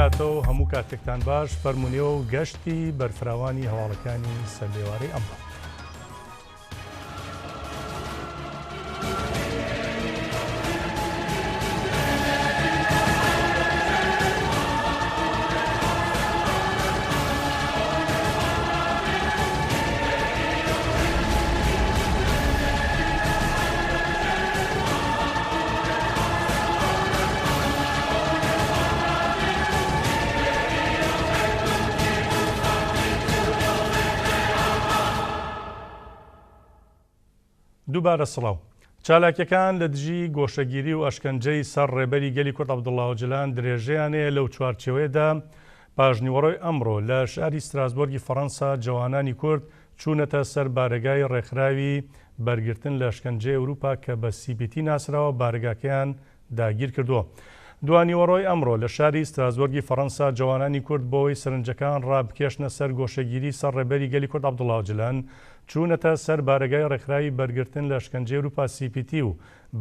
کاتە و هەموو کاتێکتان باش، فەرموونێوە و گەشتی بەرفراوانی هەواڵەکانی سەرلێوارەی ئەمڕۆ. دووبارە سڵاو. چالاکیەکان لە دژی گۆشەگیری و ئەشکەنجەی سەر ڕێبەری گەلی کورد عەبدوڵا ئۆجەلان درێژەیان هەیە، لەو چوارچێوەیەدا پاژنیوەڕۆی ئەمڕۆ لە شاری ستراسبۆرگی فەڕەنسا جەوانانی کورد چوونەتە سەر بارەگای ڕێکخراوی بەرگرتن لە ئەشکەنجەی ئەوروپا کە بە سی پی تی ناسراوە بارەگاکەیان داگیرکردووە. دوانیوەڕۆی ئەمڕۆ لە شاری ستراسبۆرگی فەڕەنسا جەوانانی کورد بۆوەی سەرنجەکان ڕابکێشنە سەر گۆشەگیری سەر ڕێبەری گەلی کورد عەبدوڵا ئۆجەلان چوونەتە سەر بارەگای ڕێکخراوی بەرگرتن لە ئەشکەنجەی ئەوروپا سی پی تی و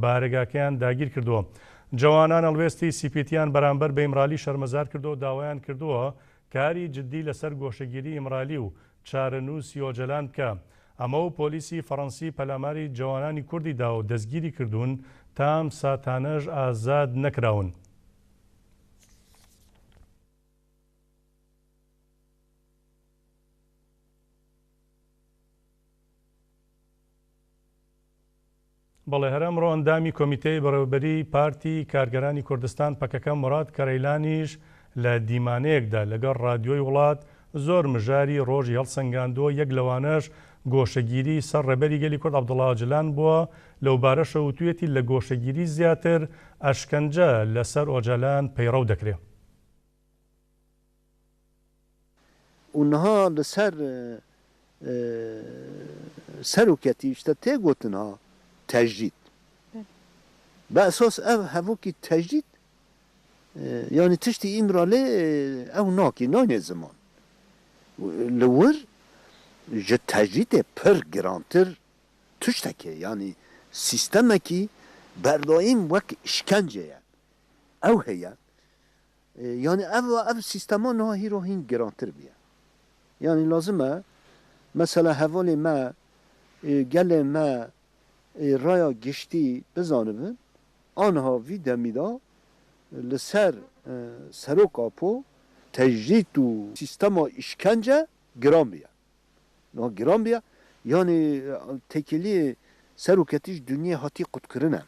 بارەگاکەیان داگیرکردووە. جەوانان هەڵوێستی سی پی تیان بەرامبەر بە ئیمرالی شەرمەزار کردووە و داوایان کردووە کاری جدی لەسەر گۆشەگیری ئیمرالی و چارەنووسی ئۆجەلان بکا. ئەمە و پۆلیسی فەڕەنسی پەلاماری جەوانانی کوردی داوە و دەستگیری کردوون، تا ئەم ساتانەش ئازاد نەکراون. بەڵێ هەر ئەمڕۆ ئەندامی کۆمیتەی بەڕێوەبەریی پارتی کارگەرانی کوردستان پەکەکە موراد کەرەیلانیش لە دیمانەیەکدا لەگەڵ ڕادیۆی وڵات زۆر مژاری ڕۆژی هەڵسەنگاندووە یەک لەوانەش گۆشەگیری سەر ڕێبەری گەلی کورد عەبدوڵا ئۆجەلان بووە لەوبارەشەوە وتویەتی لە گۆشەگیری زیاتر ئەشکەنجە لەسەر ئۆجالان پەیڕەو دەکرێ. و niha li ser seroketî işte tê gotin ha tecrîd. Bi esas ev hevokî tecrîd yanî tiştî Îmralê ew nakê naynê ziman. Li wir ji tecrîdê pir girantir tiştek heye yanî sîstemekî berdaîm wek îşkence ye ew heye. Yanî ev ev sîstema niha hîro hîn girantir bûye. Yanî lazim e mesela hevalê me, gelê me, raya giştî bizanibin aniha vî demî de li ser Serok Apo tecrîd û sîstema îşkence giran bûye. Niha giran bûye yanî têkiliyê seroketî ji dinyê hatî qutkirin e.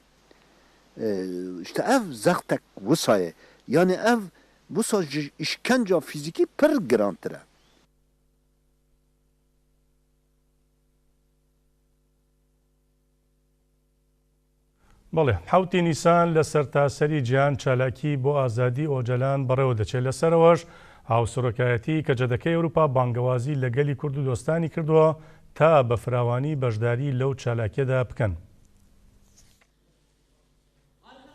Îşte ev zextek wisa ye. Yanî ev wisa ji îşkenca fîzîkî pir girantir e. بەڵێ، حەوتی نیسان لە سەرتاسەری جیهان چالاکی بۆ ئازادی ئۆجەلان بەڕێوە دەچێت، لەسەرەوەش هاوسەرۆکایەتی کەجەدەکەی ئەوروپا بانگەوازی لە گەلی کورد و دۆستانی کردووە تا بە فراوانی بەشداری لەو چالاکیەدا بکەن.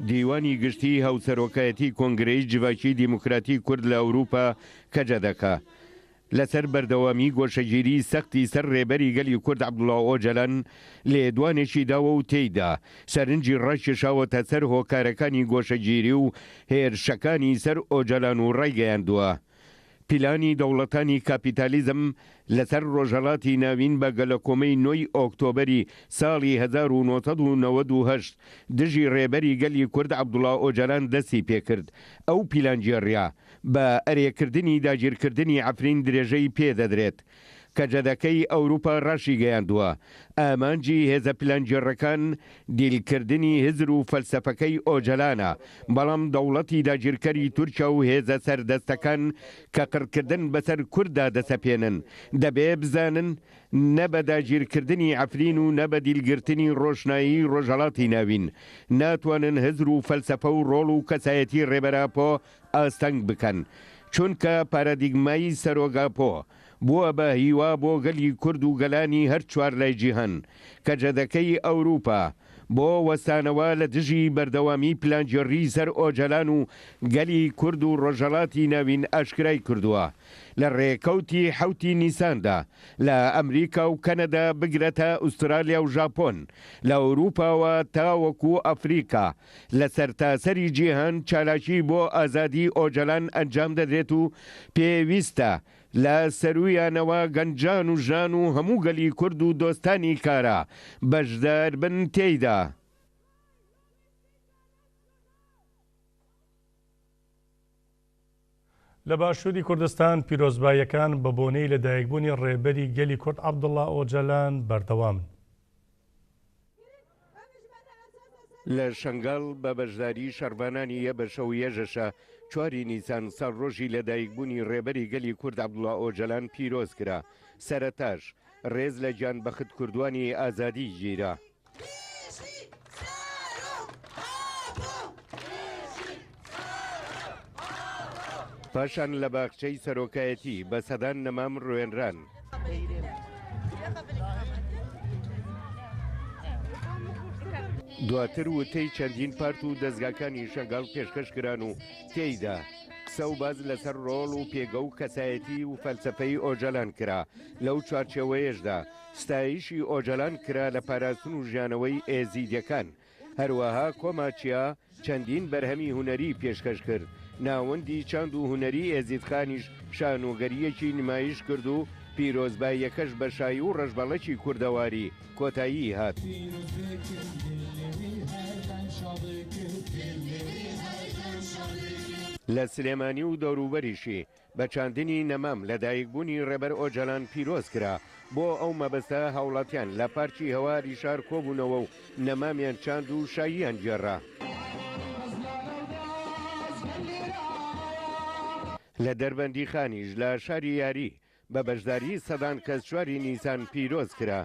دیوانی گشتیی هاوسەرۆکایەتی کۆنگرەی جڤاکی دیموکراتی کورد لە ئەوروپا، کەجەدەکە، لەسەر بەردەوامی گۆشەگیری سەختی سەر رێبەری گەلی کورد عەبدوڵا ئۆجەلان لێدوانێکی داوە و تێیدا سەرنجی ڕاکێشاوەتە سەر هۆکارەکانی گۆشەگیری و هێرشەکانی سەر ئۆجەلان و ڕایگەیاندووە پیلانی دەوڵەتانی کاپیتالیزم لەسەر ڕۆژهەڵاتی ناوین بە گەلەکۆمەی نۆی ئۆکتۆبەری ساڵی 1998 دژی ڕێبەری گەلی کورد عەبدوڵا ئۆجەلان دەستی پێکرد ئەو پیلانگێڕیە بە ئەرێکردنی داگیرکردنی عەفرین درێژەی پێدەدرێت. کەجەدەکەی ئەوروپا ڕاشیگەیاندووە، ئامانجی هێزە پلانگێڕەکان دیلکردنی هزر و فەلسەفەکەی ئۆجەلانە، بەڵام دەوڵەتی داگیرکەری تورکیا و هێزە سەردەستەکان کە قڕکردن بەسەر کورددا دەسەپێنن، دەبێ بزانن نە بە داگیرکردنی عەفرین و نە بە دیلگرتنی ڕۆشنایی ڕۆژهەڵاتی ناوین ناتوانن هزر و فەلسەفە و ڕۆڵ و کەسایەتی ڕێبەر ئاپۆ ئاستەنگ بکەن، چونکە پارادیگمای سەرۆک ئاپۆ بووە بە هیوا بۆ گەلی کورد و گەلانی هەر چوارلای جیهان، کەجەدەکەی ئەوروپا بۆ وەستانەوە لە دژی بەردەوامی پلانگێڕی سەر ئۆجەلان و گەلی کورد و ڕۆژهەڵاتی ناوین ئاشکرای کردووە لە ڕێکەوتی حەوتی نیساندا لە ئەمریکا و کەنەدا بگرە تا ئوسترالیا و ژاپۆن، لە ئەوروپاوە تاوەکو ئەفریقا، لە سەرتاسەری جیهان چالاکی بۆ ئازادی ئۆجەلان ئەنجام دەدرێت و پێویستە لە سەروویانەوە گەنجان و ژنان و هەموو گەلی کورد و دۆستانی کارا بەشداربن تێیدا. لە باشووری کوردستان پیرۆزباییەکان بەبۆنەی لەدایکبوونی ڕێبەری گەلی کورد عەبدوڵا ئۆجەلان بەردەوامن. لە شەنگال بە بەشداری شەڕڤانانی یەبەشە و یەژەشە چواری نیسان ساڵڕۆژی لەدایکبوونی ڕێبەری گەلی کورد عەبدوڵا ئۆجەلان پیرۆز کرا، سەرەتاش ڕێز لە گیانبەختکردووانی ئازادی گیرا. پاشان لە باخچەی سەرۆکایەتی بە سەدان نەمام ڕوێنران. دواتر وتەی چەندین پارت و دەزگاکانی شەنگال پێشکەش کران و تێیدا قسە و باس لەسەر ڕۆڵ و پێگە و کەسایەتی و فەلسەفەی ئۆجەلان کرا، لەو چوارچێوەیەشدا ستایشی ئۆجەلان کرا لە پاراستن و ژیانەوەی ئێزیدیەکان، هەروەها کۆما چیا چەندین بەرهەمی هونەری پێشکەش کرد، ناوەندی چاند و هونەری ئێزیدخانیش شانۆگەرییەکی نمایش کرد و پیرۆزباییەکەش بە شایی و ڕەشبەڵەکی کوردەواری کۆتایی هات. لە سلێمانی و دەوروبەریشی بە چاندنی نەمام لەدایکبوونی ڕێبەر ئۆجالان پیرۆز کرا، بۆ ئەو مەبەستە هاوڵاتیان لە پارکی هەواری شار کۆبوونەوە و نەمامیان چاند و شاییان گێڕا. لە دەربەندیخانیش لە شاری یاری بە بەشداریی سەدان کەس چواری نیسان پیرۆز کرا.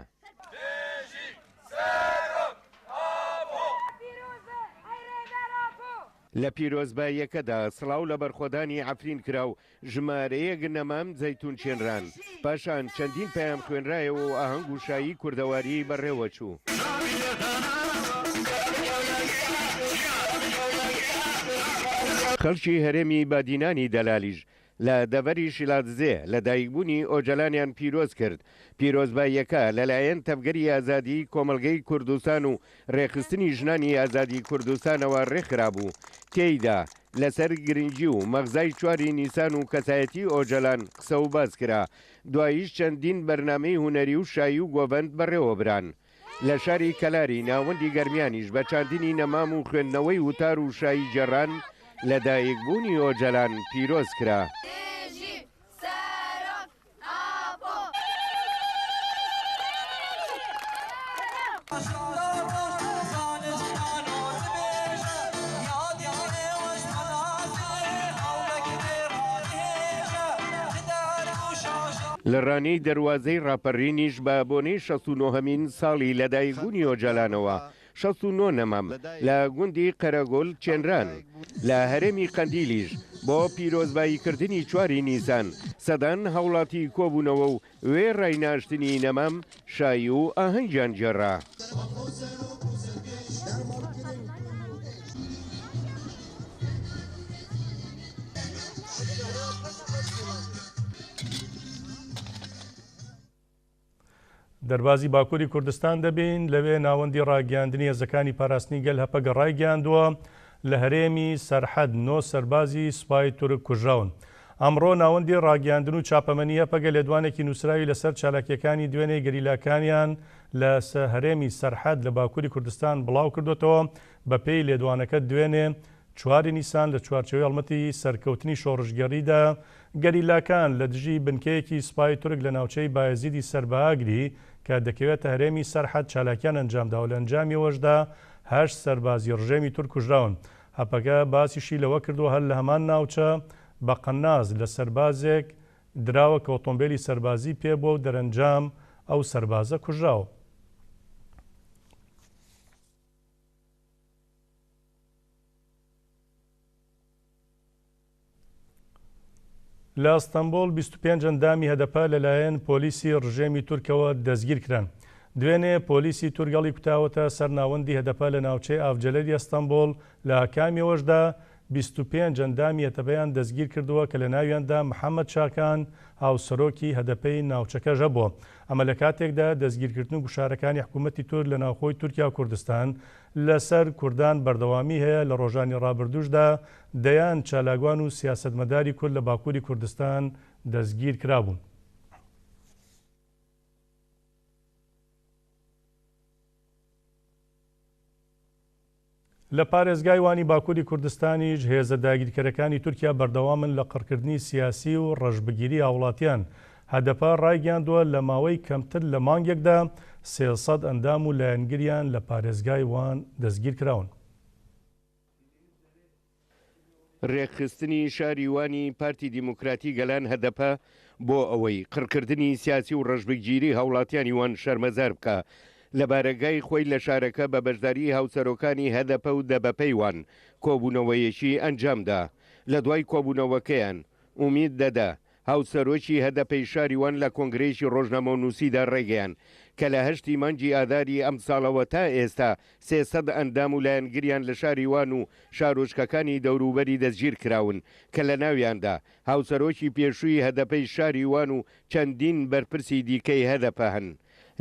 لە پیرۆزباییەکەدا سڵاو لە بەرخۆدانی عەفرین کرا و ژمارەیەک نەمام زەیتون چێنران، پاشان چەندین پەیام خوێنرایەوە و ئاهەنگ و شایی کوردەواری بەڕێوەچوو. خەڵکی هەرێمی بادینانی دەلالیش لە دەڤەری شیلادزێ لەدایکبوونی ئۆجەلانیان پیرۆز کرد. پیرۆزباییەکە لەلایەن تەڤگەری ئازادیی کۆمەڵگەی کوردستان و رێکخستنی ژنانی ئازادی کوردستانەوە رێکخرابوو، تێیدا لەسەر گرنگی و مەغزای چواری نیسان و کەسایەتی ئۆجەلان قسە و باس کرا، دواییش چەندین بەرنامەی هونەری و شایی و گۆڤەند بەڕێوەبران. لە شاری کەلاری ناوەندی گەرمیانیش بە چاندنی نەمام و خوێندنەوەی وتار و شایی گێڕان لەدایکبوونی ئۆجەلان پیرۆز کرا. لە ڕانیەی دەروازەی ڕاپەرینیش بە بۆنەی 69 هەمین ساڵی لەدایکبوونی ئۆجالانەوە 69 نەمام لە گوندی قەرەگۆل چێنران. لە هەرێمی قەندیلیش بۆ پیرۆزباییکردنی چواری نیسان سەدان هاوڵاتی کۆبوونەوە و وێڕای ناشتنی نەمام شایی و ئاهەنگیان گێڕا. دەربازی باکووری کوردستان دەبین، لەوێ ناوەندی ڕاگەیاندنی هێزەکانی پاراستنی گەل هەپەگە ڕایگەیاندووە، لە هەرێمی سەرحەد نۆ سەربازی سوپای تورک کوژراون. ئەمڕۆ ناوەندی ڕاگەیاندن و چاپەمەنی هەپەگە لێدوانێکی نووسراوی لەسەر چالاکییەکانی دوێنێی گەریلاکانیان لە هەرێمی سەرحەد لە باکووری کوردستان بڵاوکردۆتەوە، بەپێی لێدوانەکە دوێنێ چواری نیسان لە چوارچێوەی هەڵمەتی سەرکەوتنی شۆڕشگێڕیدا، گەریلاکان لە دژی بنکەیەکی سوپای تورک لە ناوچەی بایەزیدی سەر بە ئاگری کە دەکەوێتە هەرێمی سەرحەد چالاکیان ئەنجامداوە لە ئەنجامی ئەوەشدا هەشت سەربازی ڕژێمی تورک کوژراون. هەپەگە باسیشی لەوە کردووە هەر لە هەمان ناوچە بە قەناس لە سەربازێک دراوە کە ئۆتۆمبێلی سەربازی پێبووە و دەرەنجام ئەو سەربازە کوژراوە. لە ئەستەنبوڵ 25 ئەندامی هەدەپە لەلایەن پۆلیسی ڕژێمی تورکەوە دەستگیرکران. دوێنێ پۆلیسی تورک هەڵیکوتاوەتە سەر ناوەندی هەدەپە لە ناوچەی ئاڤجەلەری ئەستەنبوڵ، لە ئاکامی ئەوەشدا 25 ئەندامی هەتەپەیان دەستگیرکردووە کە لەناویاندا محەمەد شاکان هاوسەرۆکی هەدەپەی ناوچەکەش هەبووە. ئەمە لەکاتێکدایە دەستگیرکردن و گوشارەکانی حکوومەتی تورک لە ناوخۆی تورکیا و کوردستان لەسەر کوردان بەردەوامی هەیە، لە ڕۆژانی ڕابردووشدا دەیان چالاکوان و سیاسەتمەداری کورد لە باکووری کوردستان دەستگیرکرابوون. لە پارێزگای وانی باکووری کوردستانیش هێزە داگیرکەرەکانی تورکیا بەردەوامن لە قڕکردنی سیاسی و ڕەشبگیری هاوڵاتیان، هەدەپە ڕایگەیاندووە لە ماوەی کەمتر لە مانگێکدا 300 ئەندام و لایەنگریان لە پارێزگای وان دەستگیرکراون. رێکخستنی شاری وانی پارتی دیموکراتی گەلان هەدەپە بۆ ئەوەی قڕکردنی سیاسی و ڕەشبگیری هاوڵاتیانی وان شەرمەزار بکا لە بارەگای خۆی لە شارەکە بە بەشداری هاوسەرۆکانی هەدەپە و دەبەپەی وان کۆبوونەوەیەکی ئەنجامدا. لە دوای کۆبوونەوەکەیان ئومید دەدە هاوسەرۆکی هەدەپەی شاری وان لە کۆنگرەیەکی ڕۆژنامەونووسیدا ڕایگەیاند کە لە هەشتی مانگی ئاداری ئەمساڵەوە تا ئێستا 300 ئەندام و لایەنگریان لە شاری وان و شارۆچکەکانی دەوروبەری دەستگیرکراون کە لەناویاندا هاوسەرۆکی پێشووی هەدەپەی شاری وان و چەندین بەرپرسی دیکەی هەدەپە هەن.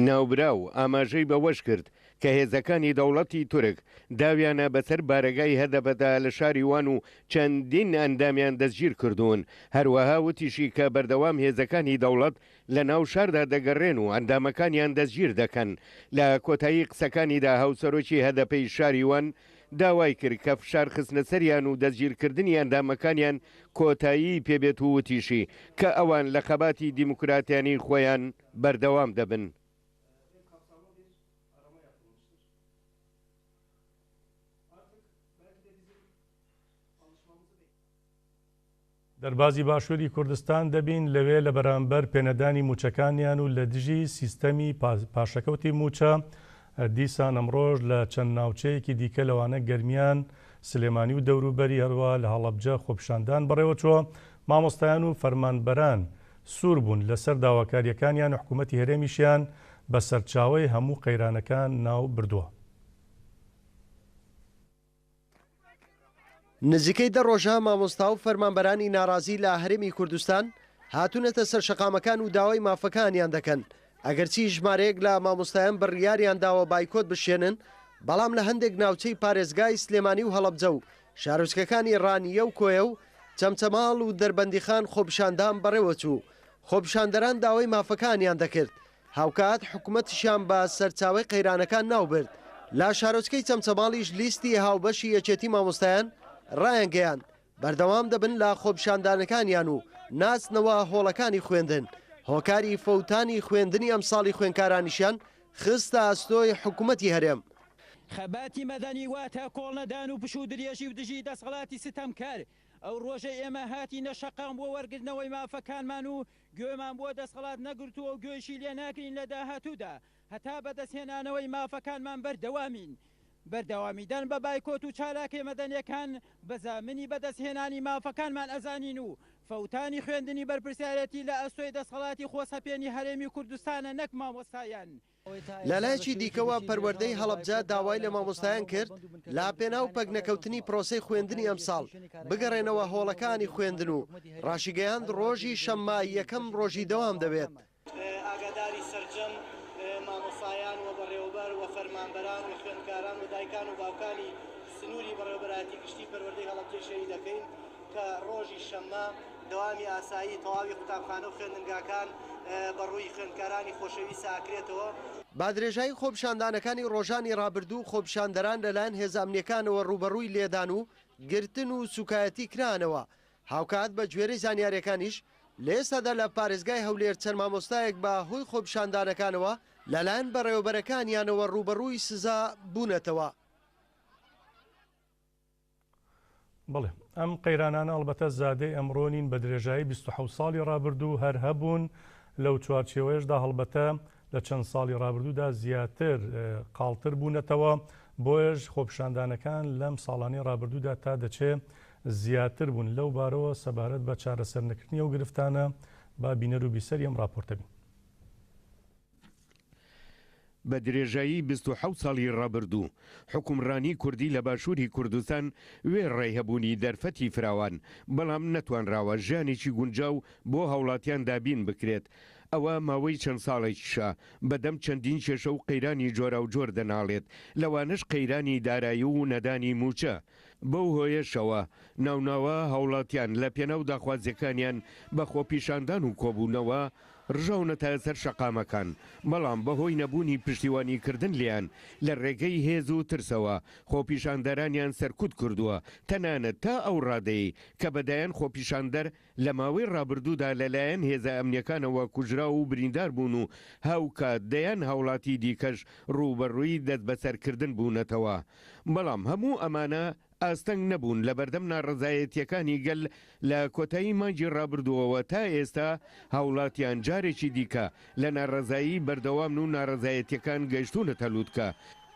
ناوبراو ئاماژەی بەوەشکرد کە هێزەکانی دەوڵەتی تورک داویانە بەسەر بارەگای هەدەپەدا لە شاری وان و چەندین ئەندامیان دەستگیرکردوون، هەروەها وتیشی کە بەردەوام هێزەکانی دەوڵەت لە ناو شاردا دەگەڕێن و ئەندامەکانیان دەستگیر دەکەن. لە کۆتایی قسەکانیدا هاوسەرۆکی هەدەپەی شاری وان داوای کرد کە فشار خستنەسەریان و دەستگیرکردنی ئەندامەکانیان کۆتایی پێبێت و وتیشی کە ئەوان لە خەباتی دیموکراتیانەی خۆیان بەردەوام دەبن. دەربازی باشووری کوردستان دەبین، لەوێ لە بەرامبەر پێنەدانی مووچەکانیان و لە دژی سیستەمی پاشەکەوتی مووچە، دیسان ئەمڕۆش لە چەند ناوچەیەکی دیکە لەوانە گەرمیان، سلێمانی و دەوروبەری، هەروەها لە هەڵەبجە خۆپیشاندان بەڕێوەچووە، مامۆستایان و فەرمانبەران سوور بوون لەسەر داواکارییەکانیان و حکوومەتی هەرێمیشیان بە سەرچاوەی هەموو قەیرانەکان ناو بردووە. نزیکەی دە ڕۆژە مامۆستا و فەرمانبەرانی ناڕازی لە هەرێمی کوردستان هاتوونەتە سەر شەقامەکان و داوای مافەکانیان دەکەن، ئەگەرچی ژمارەیەک لە مامۆستایان بڕیاریان داوە بایکۆت بشکێنن، بەڵام لە هەندێک ناوچەی پارێزگای سلێمانی و هەڵەبجە و شارۆچکەکانی ڕانیە و کۆیە و چەمچەماڵ و دەربەندیخان خۆپیشاندان بەڕێوەچوو، خۆپیشاندەران داوای مافەکانیان دەکرد، هاوکات حکومەتیشیان بە سەرچاوەی قەیرانەکان ناوبرد. لە شارۆچکەی چەمچەماڵیش لیستی هاوبەشی یەکێتی مامۆستایان ڕایانگەیاند، بەردەوام دەبن لە خۆپیشاندانەکانیان و ناچنەوە هۆڵەکانی خوێندن، هۆکاری فەوتانی خوێندنی ئەمساڵی خوێندکارانیشیان خستە ئەستۆی حکومەتی هەرێم. خەباتی مەدەنی واتە کۆڵنەدان و پشوودرێژی و دژی دەسەڵاتی ستەمکار. ئەو ڕۆژەی ئێمە هاتینە شەقام بۆ وەرگرتنەوەی مافەکانمان و گوێمان بۆ دەسەڵات نەگرتووە و گوێیشی لێ ناگرین لە داهاتوودا هەتا بەدەستهێنانەوەی مافەکانمان بەردەوامین. بەردەوامیدان بە بایکۆت و چالاکیە مەدەنیەکان بە زامنی بەدەستهێنانی مافەکانمان ئەزانین و فەوتانی خوێندنی بەرپرسیارێتی لە ئەستۆی دەسەڵاتی خۆسەپێنی هەرێمی کوردستانە نەک مامۆستایان. لەلایەکی دیکەوە پەروەردەی هەڵەبجە داوای لە مامۆستایان کرد لە پێناو پەکنەکەوتنی پرۆسەی خوێندنی ئەمساڵ بگەڕێنەوە هۆڵەکانی خوێندن و ڕاشیگەیاند ڕۆژی شەممە یەکەم ڕۆژی دەوام دەبێت. ئاگاداری سەرجەم مامۆسایان و بەڕێوەبەر و فەرمانبەران و خوێندکاران و دایکان و باوکانی سنووری بەڕێوەبەرایەتی گشتی پەروەردەی هەڵەبجەی شەهید دەکەین کە ڕۆژی شەممە دەوامی ئاسایی تەواوی قوتابخانە و خوێندنگاکان بە ڕووی خوێندکارانی خۆشەویست ئاکرێتەوە. بە درێژایی خۆپیشاندانەکانی ڕۆژانی ڕابردوو خۆپیشاندەران لەلایەن هێزە ئەمنییەکانەوە ڕووبەڕووی لێدان و گرتن و سوکایەتی کرانەوە، هاوکات بە گوێرەی زانیارییەکانیش لە ئێستادا لە پارێزگای هەولێر چەند مامۆستایەک بە هۆی خۆپیشاندانەکانەوە لەلایەن بەڕێوەبەرەکانیانەوە ڕووبەڕووی سزا بوونەتەوە. بەڵێ ئەم قەیرانانە ئەڵبەتە زادەی ئەمڕۆ نین، بە درێژایی 27 ساڵی ڕابردوو هەر هەبوون، لەو چوارچێوەیەشدا هەڵبەتە لە چەند ساڵی ڕابردوودا زیاتر قاڵتر بوونەتەوە، بۆیەش خۆپیشاندانەکان لەم ساڵانەی ڕابردوودا تا دەچێ زیاتر بوون. لەو بارەوە سەبارەت بە چارەسەرنەکردنی ئەو گرفتانە با بینەر و بیسەری ئەم ڕاپۆرتە بین. بە درێژایی 27 ساڵی ڕابردوو، حوکمڕانی کوردی لە باشووری کوردستان وێڕای هەبوونی دەرفەتی فراوان، بەڵام نەتوانراوە ژیانێکی گونجاو بۆ هاوڵاتیان دابین بکرێت، ئەوە ماوەی چەند ساڵێکیشە بەدەم چەندین کێشە و قەیرانی جۆراوجۆر دەناڵێت، لەوانەش قەیرانی دارایی و نەدانی مووچە. بەو هۆیەشەوە ناوناوە هاوڵاتیان لە پێناو داخوازیەکانیان بە خۆپیشاندان و کۆبوونەوە ڕژاونەتە سەر شەقامەکان، بەڵام بەهۆی نەبوونی پشتیوانی کردن لێیان لە ڕێگەی هێز و ترسەوە خۆپیشاندەرانیان سەرکوت کردووە، تەنانەت تا ئەو ڕادەیەی کە بە دەیان خۆپیشاندەر لە ماوەی ڕابردوودا لەلایەن هێزە ئەمنیەکانەوە کوژراو و بریندار بوون و هاوکات دەیان هاوڵاتی دیکەش ڕووبەڕووی دەستبەسەرکردن بوونەتەوە. بەڵام هەموو ئەمانە ئاستەنگ نەبوون لەبەردەم ناڕەزایەتییەکانی گەل لە کۆتایی مانگی ڕابردووەوە تا ئێستا هاوڵاتیان جارێکی دیکە لە ناڕەزایی بەردەوامن و ناڕەزایەتییەکان گەیشتوونەتە لوتکە.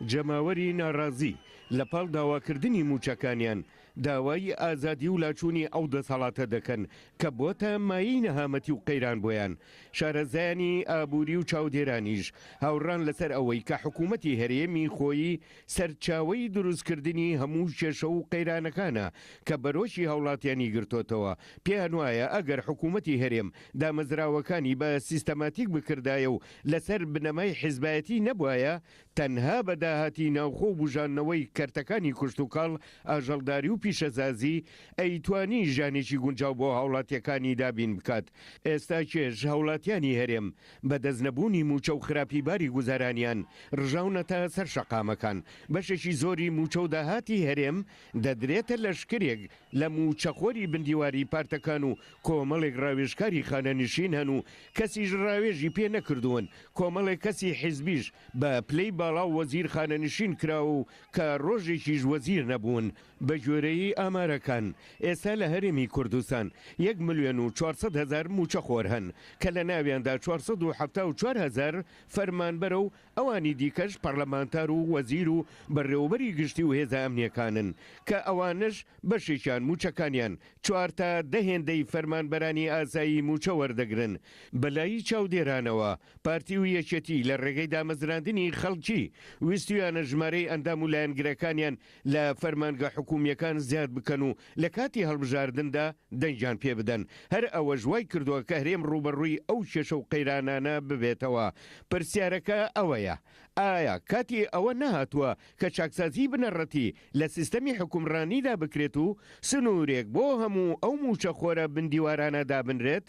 جەماوەری ناڕازی لەپاڵ داواکردنی مووچەکانیان داوای ئازادی و لاچوونی ئەو دەسەڵاتە دەکەن کە بۆتە مایەی نەهامەتی و قەیران بۆیان. شارەزایانی ئابووری و چاودێرانیش هاوڕان لەسەر ئەوەی کە حکوومەتی هەرێمی خۆی سەرچاوەی دروستکردنی هەموو کێشە و قەیرانەکانە کە بەرۆکی هاوڵاتیانی گرتۆتەوە. پێیانوایە ئەگەر حکوومەتی هەرێم دامەزراوەکانی بە سیستەماتیک بکردایە و لەسەر بنەمای حیزبایەتی نەبوایە تەنها بە داهاتی ناوخۆ و بوژاندنەوەی کەرتەکانی کشتوکاڵ، ئاژەڵداری و پیشەسازی، ئەیتوانی ژیانێکی گونجاو بۆ هاوڵاتیەکانی دابین بکات. ئێستا کێش هاوڵاتیانی هەرێم بە دەست نەبوونی موچە و خراپی باری گوزەرانیان ڕژاونەتە سەر شەقامەکان. بەشێکی زۆری موچە و داهاتی هەرێم دەدرێتە لەشکرێک لە موچەخۆری بندیواری پارتەکان و کۆمەڵێک ڕاوێژکاری خانەنشین هەن و کەسیش ڕاوێژی پێ نەکردوون، کۆمەڵێک کەسی حیزبیش بە پلەی باڵا و وەزیر خانەنشین کراوە و کە ڕۆژێکیش وەزیر نەبوون. بە گوێرەی ئامارەکان ئێستا لە هەرێمی کوردستان یەک ملیۆن و 400 هەزار مووچەخۆر هەن کە لە ناویاندا 474 هەزار فەرمانبەرە و ئەوانی دیکەش پەرلەمانتار و وەزیر و بەڕێوەبەری گشتی و هێزە ئەمنییەکانن کە ئەوانەش بەشێکیان مووچەکانیان چوار تا دە هێندەی فەرمانبەرانی ئاسایی مووچە وەردەگرن. بەلای چاودێرانەوە پارتی و یەکێتی لە ڕێگەی دامەزراندنی خەڵکی ویستویانە ژمارەی ئەندام و لایەنگرەکانیان لە فەرمانگە حکومییەکان زیاد بکەن و لە کاتی هەڵبژاردندا دەنگیان پێ بدەن، هەر ئەوەش وای کردووە کە هەرێم ڕووبەڕووی ئەو کێشە و قەیرانانە ببێتەوە. پرسیارەکە ئەوەیە، ئایا کاتی ئەوە نەهاتووە کە چاکسازیی بنەڕەتی لە سیستەمی حوکمڕانیدا بکرێت و سنوورێک بۆ هەموو ئەو مووچەخۆرە بندیوارانە دابنرێت؟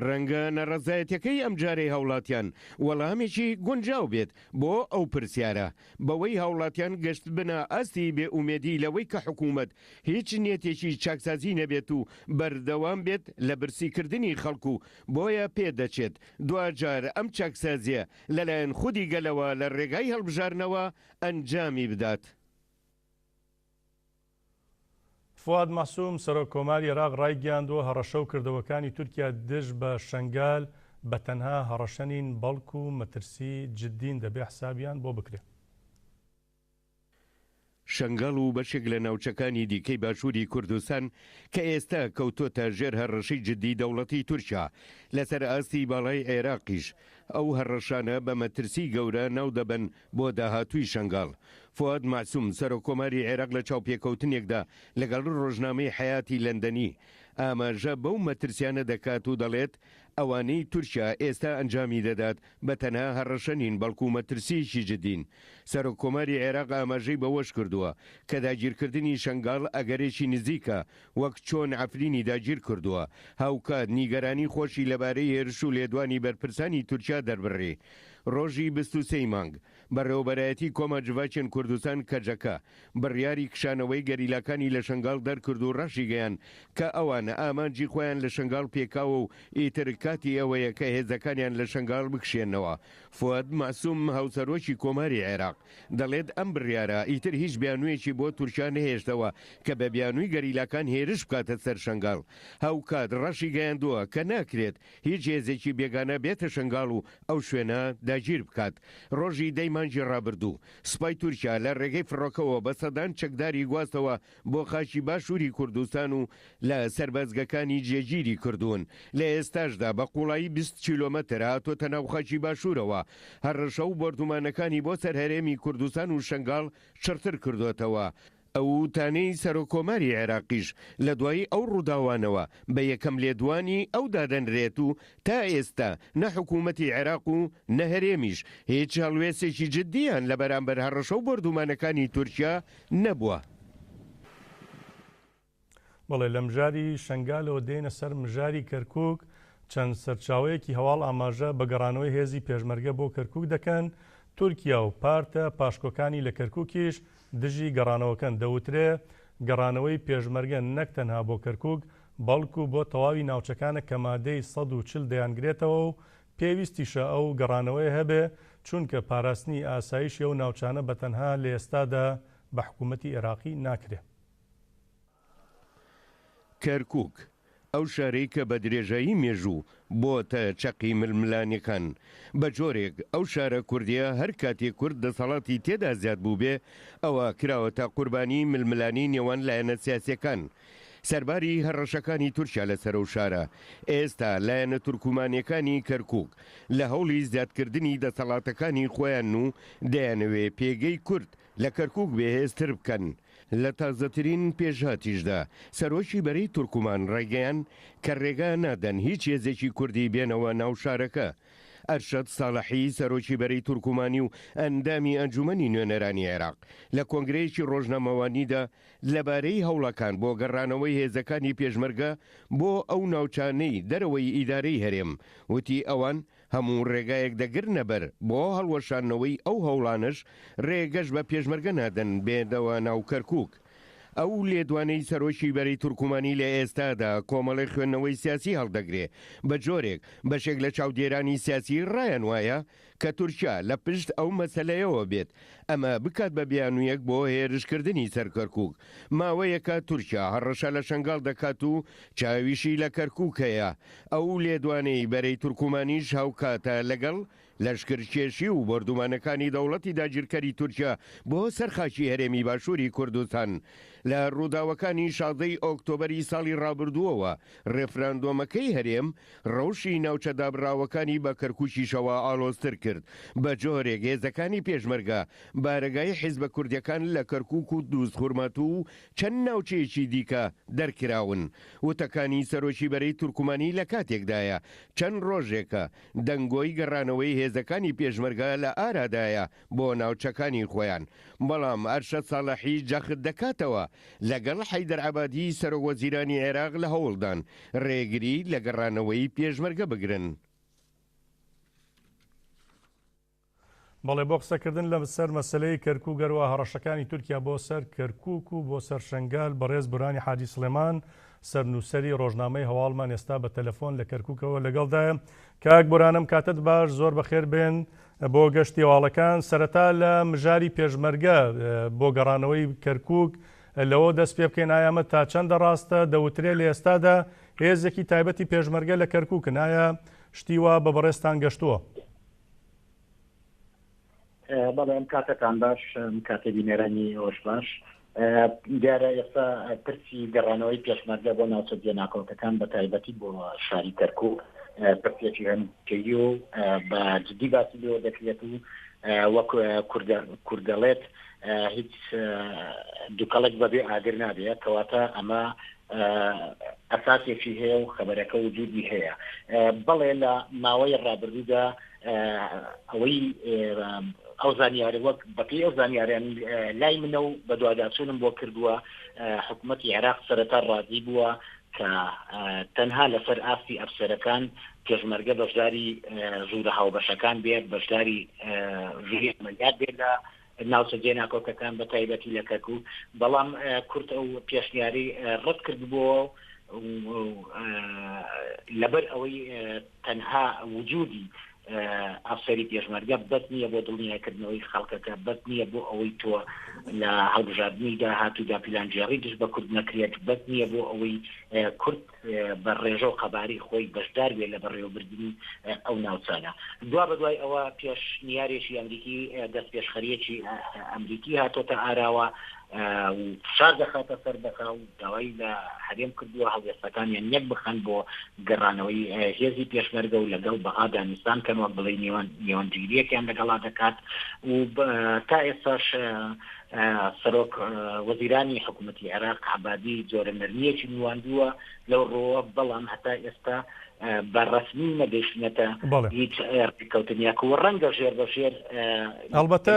ڕەنگە ناڕەزایەتیەکەی ئەمجارەی هاوڵاتیان وەڵامێکی گونجاو بێت بۆ ئەو پرسیارە، بەوەی هاوڵاتیان گەشتبنە ئاستی بێ ئومێدی لەوەی کە حکومەت هیچ نیەتێکی چاکسازی نەبێت و بەردەوام بێت لە برسیکردنی خەڵک و بۆیە پێدەچێت دواجار ئەم چاکسازیە لەلایەن خودی گەلەوە لە ڕێگای هەڵبژارنەوە ئەنجامی بدات. فواد مەعسوم، سەرۆک کۆماری عێراق ڕایگەیاندووە، هەڕەشە و کردەوەکانی تورکیا دژ بە شەنگال بە تەنها هەڕەشە نین، بەڵکو مەترسی جدین دەبێ حسابیان بۆ بکرێ. شەنگال و بەشێک لە ناوچەکانی دیکەی باشووری کوردستان کە ئێستا کەوتۆتە ژێر هەڕەشەی جددی دەوڵەتی تورکیا، لەسەر ئاستی باڵای عێراقیش ئەو هەڕەشانە بە مەترسی گەورە ناودەبەن بۆ داهاتووی شەنگاڵ. فوئاد مەعسوم، سەرۆککۆماری عێراق لە چاوپێکەوتنێکدا لەگەڵ ڕۆژنامەی حەیاتی لەندەنی، ئاماژە بەو مەترسیانە دەکات و دەڵێت، ئەوانەی تورکیا ئێستا ئەنجامی دەدات بە تەنها هەڕەشە نین بەڵکو مەترسییەکی جدین. سەرۆککۆماری عێراق ئاماژەی بەوەشکردووە کە داگیرکردنی شەنگاڵ ئەگەرێکی نزیکە وەک چۆن عەفرینی داگیرکردووە، هاوکات نیگەرانی خۆشی لەبارەی هێرش و لێدوانی بەرپرسانی تورکیا دەربڕی. ڕۆژی 23 ی مانگ، بەڕێوەبەرایەتی کۆما جڤاکێن کوردستان، کەجەکە، بڕیاری کشانەوەی گەریلاکانی لە شەنگاڵ دەرکرد و ڕاشیگەیاند کە ئەوان ئامانجی خۆیان لە شەنگاڵ پێکاوە و ئیتر کاتی ئەوەیە کە هێزەکانیان لە شەنگاڵ بکشێنەوە. فوئاد مەعسوم، هاوسەرۆکی کۆماری عێراق، دەڵێت ئەم بڕیارە ئیتر هیچ بیانوویەکی بۆ تورکیا نەهێشتەوە کە بە بیانووی گەریلاکان هێرش بکاتە سەر شەنگاڵ. هاوکات ڕاشیگەیاندووە کە ناکرێت هیچ هێزێکی بێگانە بێتە شەنگاڵ و ئەو شوێنە داگیر بکات. ڕۆژی دەی مانگی ڕابردوو، سوپای تورکیا لە ڕێگەی فڕۆکەوە بە سەدان چەکداری گواستەوە بۆ خاکی باشووری کوردستان و لە سەربازگەکانی جێگیری کردوون، لە ئێستاشدا بە قوڵایی 20 کیلۆمەتر هاتۆتە ناو خاکی باشوورەوە، هەڕەشە و بۆردومانەکانی بۆ سەر هەرێمی کوردستان و شەنگاڵ چڕتر کردۆتەوە. ئەو وتانەی سەرۆککۆماری عێراقیش لە دوایی ئەو ڕووداوانەوە بە یەکەم لێدوانی ئەو دادەنرێت و تا ئێستا نە حکوومەتی عێراق و نە هەرێمیش هیچ هەڵوێستێکی جددییان لە بەرامبەر هەڕەشە و بۆردومانەکانی تورکیا نەبووە. بەڵێ لەمژاری شەنگالەوە دێینە سەر مژاری کەرکوک، چەند سەرچاوەیەکی هەواڵ ئاماژە بە گەڕانەوەی هێزی پێشمەرگە بۆ کەرکوک دەکەن، تورکیا و پارتە پاشکۆکانی لە کەرکوکیش دژی گەڕانەوەکەن، دەوترێ گەڕانەوەی پێشمەرگە نەک تەنها بۆ کەرکوک بەڵکو بۆ تەواوی ناوچەکانە کە مادەی 140 دەیانگرێتەوە و پێویستیشە ئەو گەڕانەوەیە هەبێ چونکە پاراستنی ئاسایشی ئەو ناوچانە بەتەنها لە ئێستادا بە حکومەتی ئێراقی ناکرێ. کەرکوک، ئەو شارەی کە بە درێژایی مێژوو بۆتە چەقی ململانێکان، بە جۆرێک ئەو شارە کوردییە هەر کاتێک کورد دەسەڵاتی تێدا زیاد بووبێ، ئەوا کراوەتە قوربانی ململانێی نێوان لایەنە سیاسییەکان. سەرباری هەڕەشەکانی تورکیا لەسەر ئەو شارە، ئێستا لایەنە تورکومانییەکانی کەرکوک لە هەوڵی زیادکردنی دەسەڵاتەکانی خۆیانن و دەیانەوێ پێگەی کورد لە کەرکوک بێهێزتر بکەن. لە تازەترین پێشهاتیشدا سەرۆکی بەرەی تورکمان ڕایگەیاند کە ڕێگا نادەن هیچ هێزێکی کوردی بێنەوە ناو شارەکە. ئەرشەد ساڵحی سەرۆکی بەرەی تورکمانی و ئەندامی ئەنجومەنی نوێنەرانی عێراق لە کۆنگرەیەکی ڕۆژنامەوانیدا لەبارەی هەوڵەکان بۆ گەڕانەوەی هێزەکانی پێشمەرگە بۆ ئەو ناوچانەی دەرەوەی ئیدارەی هەرێم وتی ئەوان هەموو ڕێگایەک دەگرنە بەر بۆ هەڵوەشاندنەوەی ئەو هەوڵانەش، ڕێگەش بە پێشمەرگە نادەن بێنەوە ناو کەرکوک. ئەو لێدوانەی سەرۆکی بەرەی تورکمانی لە ئێستادا کۆمەڵێک خوێندنەوەی سیاسی هەڵدەگرێ، بە جۆرێک بەشێک لە چاودێرانی سیاسی ڕایان وایە کە تورکیا لە پشت ئەو مەسەلەیەوە بێت ئەمە بکات بە بیانوویەک بۆ هێرشکردنی سەر کەرکوک. ماوەیەکە تورکیا هەڕەشە لە شەنگاڵ دەکات و چاویشی لە کەرکوک هەیە. ئەو لێدوانەی بەرەی تورکومانیش هاوکاتە لەگەڵ لەشکرکێشی و بۆردومانەکانی دەوڵەتی داگیرکەری تورکیا بۆ سەر خاکی هەرێمی باشووری کوردستان لە ڕووداوەکانی 16 ی ئۆکتۆبەری ساڵی ڕابردووەوە ڕێفراندۆمەکەی هەرێم ڕەوشی ناوچە دابڕاوەکانی بە کەرکوکیشەوە ئاڵۆزتر کرد، بە جۆرێک هێزەکانی پێشمەرگە بارەگای حیزبە کوردیەکان لە کەرکوک و دوزخورماتوو و چەند ناوچەیەکی دیکە دەرکراون. وتەکانی سەرۆکی بەرەی تورکمانی لە کاتێکدایە چەند ڕۆژێکە دەنگۆی گەڕانەوەی هێزەکانی پێشمەرگە لە ئارادایە بۆ ناوچەکانی خۆیان، بەڵام ئەرشەد ساڵحی جەخت دەکاتەوە لەگەڵ حەیدەر عەبادی سەرۆک وەزیرانی عێراق لە هەوڵدان رێگری لە گەڕانەوەی پێشمەرگە بگرن. بەڵێ بۆ قسەکردن لە سەر مەسەلەی کەرکوک گەروە هەڕەشەکانی تورکیا بۆ سەر کەرکوک و بۆ سەر شەنگال بەڕێز بورانی حاجی سڵێمان سەرنووسەری ڕۆژنامەی هەواڵمان ئێستا بە تەلەفۆن لە کەرکوکەوە لەگەڵدایە. کاک بوران ئەم کاتەت باش زۆر بەخێر بێن بۆ گەشتی هەواڵەکان. سەرەتا لە مژاری پێشمەرگە بۆ گەڕانەوەی کەرکوک لەوە دەست پێ بکەین ئایا ئەمە تا چەندە ڕاستە؟ دەوترێ لە ئێستادا هێزێکی تایبەتی پێشمەرگە لە کەرکوکن ئایا شتی وا بە بەڕێزتان گەشتووە؟ بەڵێ ئەم کاتەتان باش ئەم کاتە بینەرانی ئێوەش باش دیارە ئێستا پرسی گەڕانەوەی پێشمەرگە بۆ ناوچە جێناکۆکەکان بە تایبەتی بۆ شاری کەرکوک پرسێکی هەنووکەیی و بە جدی باسی لێوە دەکرێت و وەک کوردەڵێت هیچ دوکەڵێک بەبێ ئاگر نابێت کەواتە ئەمە ئەساسێکی هەیە و خەبەرەکە وجودی هەیە بەڵێ لە ماوەی ڕابردوودا ئەوەی ئەو زانیارە وەک بەپێی ئەو زانیاریان لای منە و بەدواداچوونم بۆ کردووە حکوومەتی عێراق سەرەتا ڕازی بووە کە تەنها لەسەر ئاستی ئەفسەرەکان پێشمەرگە بەشداری ژوورە هاوبەشەکان بێت بەشداری ژووری عەمەلیات بێت لە ناوچە جێناکۆکەکان بە تایبەتی لە کەرکوک بەڵام کورد ئەو پێشنیاری ڕەت کردبووەوە لەبەر ئەوەی تەنها وجودی. ئەفسەری پێشمەرگە بەس نییە بۆ دڵنیاکردنەوەی خەڵکەکە، بەس نییە بۆ ئەوەی تۆ لە هەڵبژاردنی داهاتوودا پیلانگێڕی دژ بە کورد نەکرێت، بەس نییە بۆ ئەوەی کورد بە ڕێژە و قەبارەی خۆی بەشدار بێت لە بەڕێوەبردنی ئەو ناوچانە. دوابەدوای ئەوە پێشنیارێکی ئەمریکی، دەستپێشخەرییەکی ئەمریکی هاتۆتە ئاراوە و فشار دەخاتە سەر بەغا و داوای لە هەرێم کردووە هەڵوێستەکانیان یەک بخەن بۆ گەڕانەوەی هێزی پێشمەرگە و لەگەڵ بەغا دانوستان کەن وەک بڵێی نێوان نێوەندگیرییەکیان لەگەڵا دەکات و تا ئێستاش سەرۆک وەزیرانی حکوومەتی عێراق عەبادی جۆرە نەرمییەکی نواندووە لەو ڕووەوە بەڵام هەتا ئێستا بە ڕەسمی نەگەیشتنەتە هیچ ڕێککەوتنێک و ڕەنگە ژێر بە ژێر ئەڵبەتە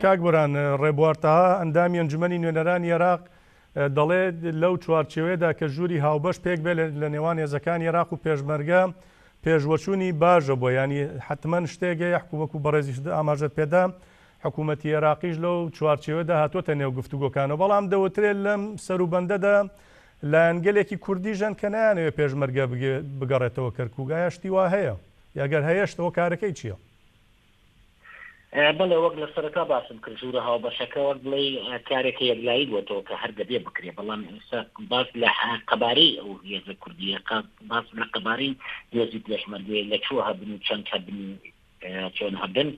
کاک بۆران ڕێبوار تەها ئەندامی ئەنجومەنی نوێنەرانی عێراق دەڵێت لەو چوارچێوەیەدا کە ژووری هاوبەش پێک بێت لە نێوان هێزەکانی عێراق و پێشمەرگە پێشوەچوونی باشە بۆ یانی حتمما شتێک هەیە وەکو بەڕێزیشت ئاماژەت پێدا حکوومەتی عێراقیش لەو چوارچێوەدا هاتووەتە نێو گفتوگۆکانەوە بەڵام دەوترێت لەم سەروبەندەدا لایەنگەلێکی کوردیش هەن کە نایانەوێت پێشمەرگە بگەڕێتەوە کەرکووک، ئایا شتی وا هەیە؟ یا گەر هەیەش هۆکارەکەی چییە؟ بەڵێ وەک لە سەرەتا باسم کرد ژوورە هاوبەشەکە وەک بڵێی کارێکە یەکلایی بۆتەوە کە هەر دەبێ بکرێ، بەڵام ئێستا باس لە قەبارەی ئەو هێزە کوردییە، باس لە قەبارەی هێزی پێشمەرگەیە لە کوێ هەبن و چەند هەبن و چۆن هەبن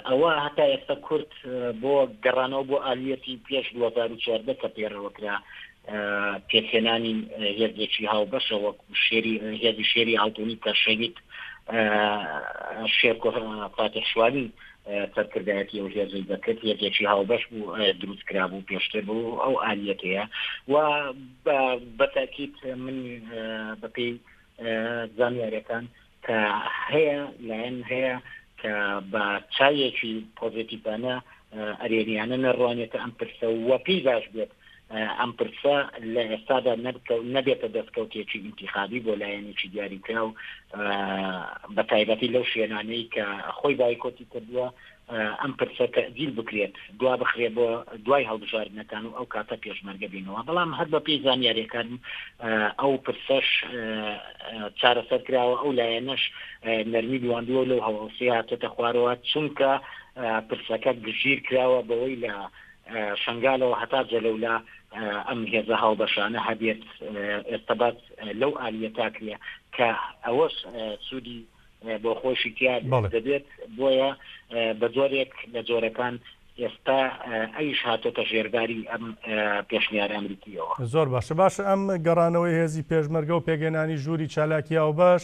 ئەوە هەتا ئێستا کورد بۆ گەڕانەوە بۆ ئالیەتی پێش 2014 کە پێڕەوە کرا پێکهێنانی هێزێکی هاوبەشە وەک شێری هێزی شێری ئاڵتونی کە شەهید شێرکۆ فاتح شوانی سەرکردایەتی ئەو هێزەی دەکرد هێزێکی هاوبەش بوو دروست کرابوو پێشتر بوو ئەو ئالیەتەیە و بەتاکیت من بەپێی زانیاریەکان کە هەیە لایەن هەیە کە بە چاوێکی پۆزێتیڤانە ئەرێنیانە نەڕوانێتە ئەم پرسە و پێی باش بێت ئەم پرسە لە ئێستادا نەبێتە دەستکەوتێکی ئینتیخابی بۆ لایەنێکی دیاریکراو بە تایبەتی لەو شوێنانەی کە خۆی بایکۆتی کردووە ئەم پرسە تەئجیل بکرێت، دوا بخرێت بۆ دوای هەڵبژاردنەکان و ئەو کاتە پێشمەرگە بینەوە، بەڵام هەر بەپێی زانیاریەکان ئەو پرسەش چارەسەر کراوە، ئەو لایەنەش نەرمی نواندووە و لەو هەڵوێستەی هاتۆتە خوارەوە، چونکە پرسەکە گشتگیر کراوە بەوەی لە شەنگالەوە هەتا جەلەولا ئەم هێزە هاوبەشانە هەبێت، ئێستا باس لەو ئالیەتە کرێ کە ئەوەش سوودی بۆ خۆشی تیا دەبێت، بۆیە بە جۆرێک لە جۆرەکان ئێستا ئەویش هاتۆتە ژێرباری ئەم پێشنیارە ئەمریکییەوە. زۆر باشە باشە ئەم گەڕانەوەی هێزی پێشمەرگە و پێکهێنانی ژووری چالاکی هاوبەش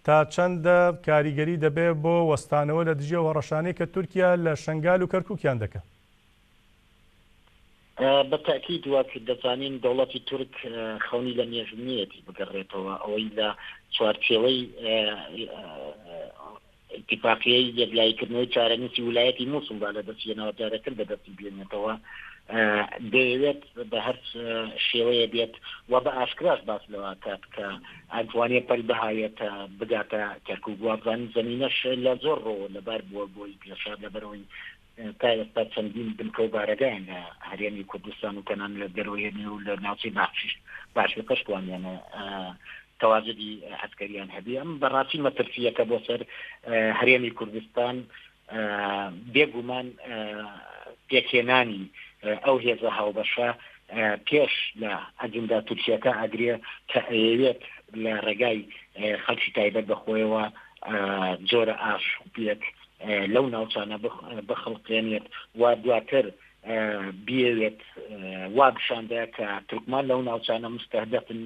تا چەندە کاریگەری دەبێت بۆ وەستانەوە لە دژی ئەو هەڕەشانەی کە تورکیا لە شەنگال و کەرکوکیان دەکا؟ بە تەئکید وەک دەزانین دەوڵەتی تورک خەونی لە مێژوو نییەتی بگەڕێتەوە ئەوەی لە چوارچێوەی ئیتیفاقیەی یەکلاییکردنەوەی چارەنووسی ولایەتی موسڵدا لە دەستی هێناوە جارێتر بە دەستی بێنێتەوە دەیەوێت بە هەر شێوەیە بێت و بە ئاشکراش باس لەوە کات کە ئەتوانێ پەل بهاوێت بگاتە کەرکوک وابزانین زەمینەش لە زۆر ڕۆوە لەبار بووە بۆی پێشار لەبەرەوەی تا ئێستا چەندین بنکە و بارەگایان لە هەرێمی کوردستان و تەنانەت لە دەرەوەی هەرێم و لە ناوچەی باخچیش باشیقەش توانیانە تەواجدی عەسکەریان هەبێ. ئەم بەڕاستی مەترسییەکە بۆ سەر هەرێمی کوردستان بێ گومان پێکهێنانی ئەو هێزە هاوبەشە پێش لە ئەجندا تورکیەکە ئەگرێ کە ئەیەوێت لە ڕێگای خەڵکی تایبەت بە خۆیەوە جۆرە ئاشوبێک لەو ناوچانە بخڵقێنێت و دواتر بیەوێت وا پیشاندا کە تورکمان لەو ناوچانە مستهدفن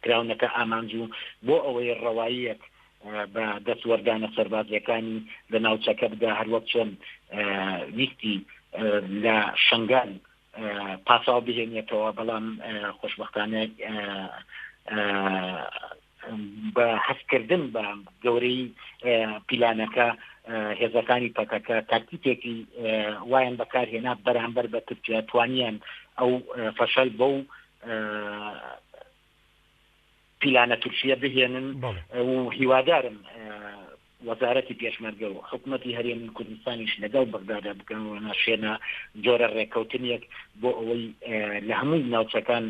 کراونەتە ئامانج و بۆ ئەوەی ڕەواییەک بە دەستوەردانە سەربازیەکانی لە ناوچەکە بدا هەروەک چۆن ویستی لە شنگال پاساو بهێنێتەوە بەڵام خۆشبەختانە بە هەستکردن بە گەورەی پیلانەکە هێزەکانی پەکەکە تاکتیکێکی وایان بەکارهێنا بەرامبەر بە تورکیا توانیان ئەو فەشەل بەو پیلانە تورکیە بهێنن و هیوادارم وەزارەتی پێشمەرگە و حکومەتی هەرێمی کوردستانیش لەگەڵ بەغدادا بکەنەوە شوێنە جۆرە ڕێککەوتنێک بۆ ئەوەی لە هەموو ناوچەکان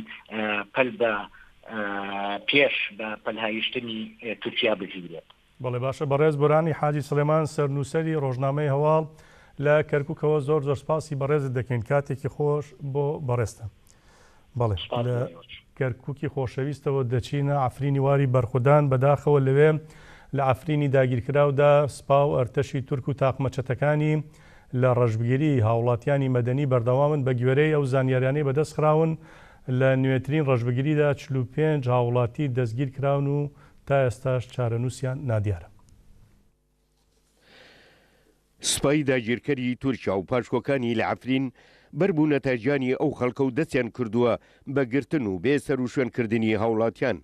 پەل بە پێش بە پەلهاویشتنی تورکیا بگیرێت. بەڵێ باشە بەڕێز بۆرانی حاجی سڵێمان سەرنووسەری ڕۆژنامەی هەواڵ لە کەرکوکەوە زۆر زۆر سپاسی بەڕێزت دەکەین کاتێکی خۆش بۆ بەڕێزتان. بەڵێ لە کەرکوکی خۆشەویستەوە دەچینە عەفرینی واری بەرخودان بەداخەوە لەوێ لە عەفرینی داگیرکراودا سپا و ئەرتەشی تورک و تاقمە چەتەکانی لە ڕەشبگیری هاوڵاتیانی مەدەنی بەردەوامن بە گوێرەی ئەو زانیاریانەی بەدەست خراون لە نوێترین ڕەشبگیریدا 45 هاوڵاتی دەستگیر کراون و تا ئێستاش چارەنووسیان نادیارە. سوپای داگیرکەری تورکیا و پاشکۆکانی لە عەفرین بەربوونەتە گیانی ئەو خەڵکە و دەستیان کردووە بە گرتن و بێ سەروشوێن کردنی هاوڵاتیان